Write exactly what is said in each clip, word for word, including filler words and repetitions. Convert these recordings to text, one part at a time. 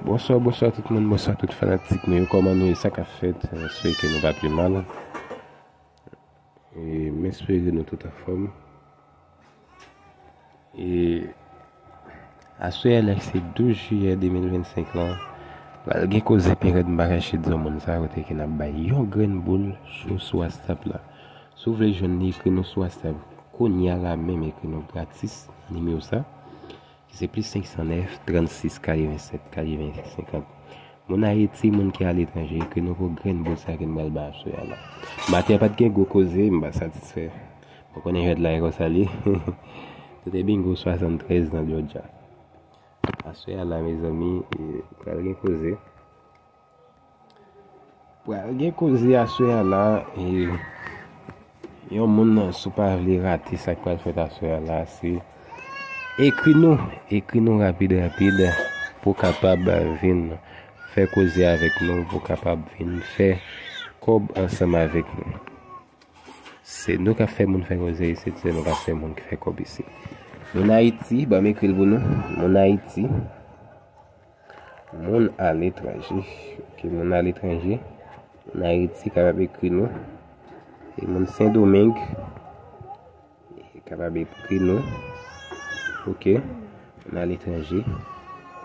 Bonswa, bonswa tout moun, bonswa tout fanatik nou yo. Kòman nou ye, sa k ap fèt? M espere ke nou pa pi mal. E m espere nou tout anfòm. E aswè a la, se douz jiyè de mil vennsenk lan. Pral gen koze pi rèd, m pa kache di yon moun sa, kote ke n ap bay yon grenn boul cho sou WhatsApp la. Si w vle jwenn li, ekri nou sou WhatsApp kounye a la menm, ekri nou gratis nan nimewo sa, ki se plis senk san nèf, trannsis, katrevennsèt, katrevennsèt, senkant. Moun Ayiti, moun ki aletranje, ekri nou pou grenn boul sa ke n pral bay aswè a la. Maten an pa t gen gwo koze, m pa satisfè. Ou konnen jwèt la e konsa li. Se te bingo swasanntrèz nan Georgia. Aswè a la, mezanmi, e, pral gen koze. Pral gen koze aswè a la, e, yon moun, si w pa vle rate sa k pral fèt aswè a la, se ekri nou, ekri nou rapid, rapid, pou w kapab vin fè koze avèk nou, pou w kapab vin fè kòb ansanm avèk nou. Se nou k ap fè moun fè koze isit, se nou k ap fè moun ki fè kòb isit. Moun Ayiti, ban m ekri l pou nou. Moun Ayiti, moun aletranje. Ok, moun aletranje, moun Ayiti kapab ekri nou. E moun Sendomeng kapab ekri nou. Ok, moun aletranje.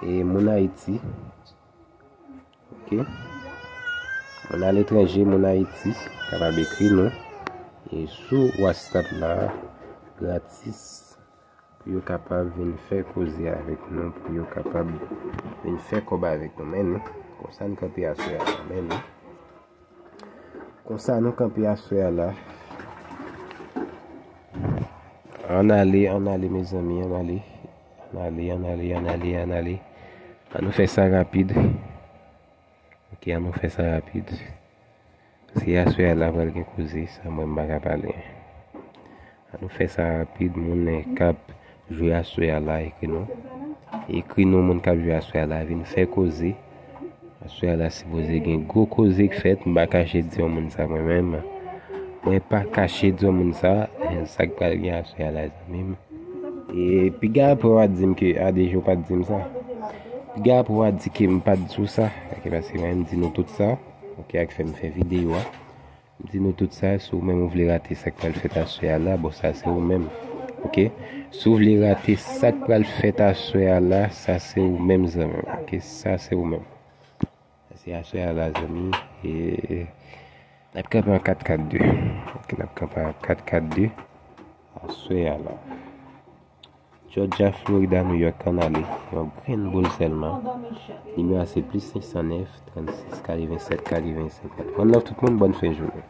E moun Ayiti. Ok. Moun aletranje, moun Ayiti, kapab ekri nou. E sou WhatsApp la, gratis, pou yo kapab vin fè koze avèk nou, pou yo kapab vin fè kòb avèk nou. Men nou, konsa n kanpe aswè a la, men nou. Konsa nou kanpe aswè a la. Ann ale, ann ale, mezanmi, ann ale. Ann ale, ann ale, ann ale, ann ale. Ann nou fè sa rapid. Ok, ann nou fè sa rapid. Paske aswè a la pral gen koze, san mwen m pa ka pale. Ann nou fè sa rapid, moun k ap jwe aswè a la, ekri nou. Ekri nou, moun k ap jwe aswè a la, vin fè koze. Aswè a la sipoze gen gwo koze k fèt, m pa kache di yon moun sa mwen menm. Mwen pa kache di yon moun sa, sa k pral gen aswè a la, zanmi m. E piga apre w a di m ke, a, deja w pa t di m sa. Piga apre w a di ke m pa t di w sa. Ok, paske mwen m di nou tout sa. Ok, ak fè m fè videyo a. M di nou tout sa, si w menm ou vle rate sa k pral fèt aswè a la, bon, sa se ou menm. Ok? Si w vle rate sa k pral fèt aswè a la, sa se ou menm, zanmi m. Ok? Sa se ou menm. Sa se aswè a la, zanmi. E, n ap kanpe an kat kat de. Ok, n ap kanpe an kat kat de. Aswè a la. Georgia, Florida, New York, ann ale. Yon grenn boul sèlman. Nimewo a se plis senk san nèf, trannsis, katrevennsèt, katrevennsèt. One love tout moun, bòn fen jounen.